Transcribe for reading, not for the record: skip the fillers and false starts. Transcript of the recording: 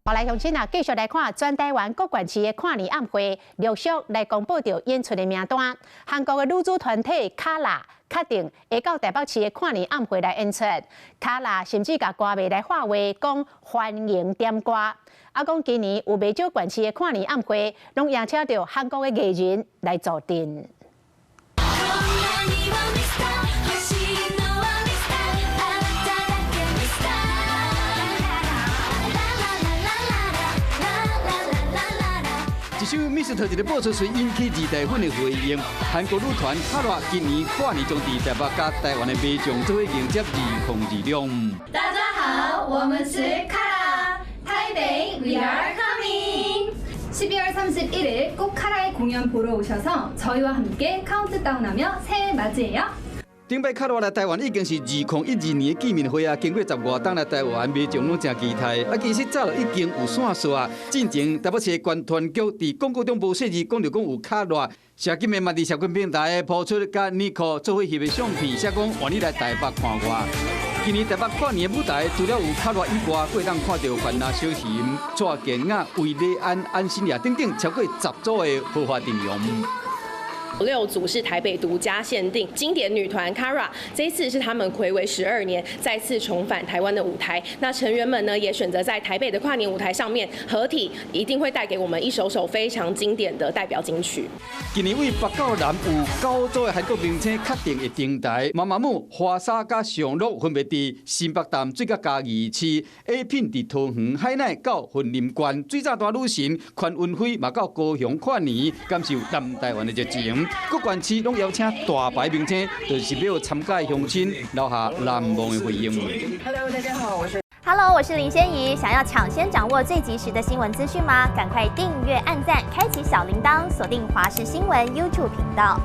好來，鄉親啊，繼續來看全台灣各縣市的跨年晚會，陸續來公布著演出的名單。韓國的女子團體 KARA 確定會到台北市的跨年晚會來演出。KARA 甚至共歌迷來喊話，講歡迎點歌。啊，講今年有袂少縣市的跨年晚會，攏邀請著韓國的藝人來助陣。一首《Mr.》一个播出，隨引起二代粉的回應。韓國女團 KARA 今年跨年將佇台北佮台灣的民眾做伙迎接2026。大家好，我們是 KARA，台北 We are coming。 12월 31일 꼭 카라의 공연 보러 오셔서 저희와 함께 카운트다운하며 새해 맞이해요. 頂擺 KARA 來台灣已經是2012年的見面會啊，經過十外冬來台灣，民眾攏誠期待。啊，其實早就已經有線索啊，進前台北市觀團局佇廣告中無細字講著講有 KARA，社警嘛佇社群平台鋪出佮 Nico 做伙翕的相片，寫講願意來台北看我。今年台北跨年的舞台，除了有 KARA 以外，閣會當看著范娜小琴、蔡健雅、韋禮安、安心亞等等超過10組的豪華陣容。六組是台北獨家限定經典女團 KARA，這一次是他們睽違12年再次重返台灣的舞台。那成員們呢也選擇在台北的跨年舞台上面合體，一定會帶給我們一首首非常經典的代表金曲。今年對北到南有九組的韓國明星確定會登台，媽媽木、華莎佮尚樂分別佇新北淡水佮嘉義市，A-Pink 佇桃園海奈到雲林縣，水炸彈女神寬勻暉嘛到高雄跨年，感受南台灣的熱情。各縣市攏邀請大牌明星，就是欲參加的鄉親留下難忘的回憶。 Hello，大家好，我是 Hello，我是林仙怡。想要搶先掌握最及時的新聞資訊嗎？趕快訂閱、按讚、開啟小鈴鐺，鎖定華視新聞 YouTube 頻道。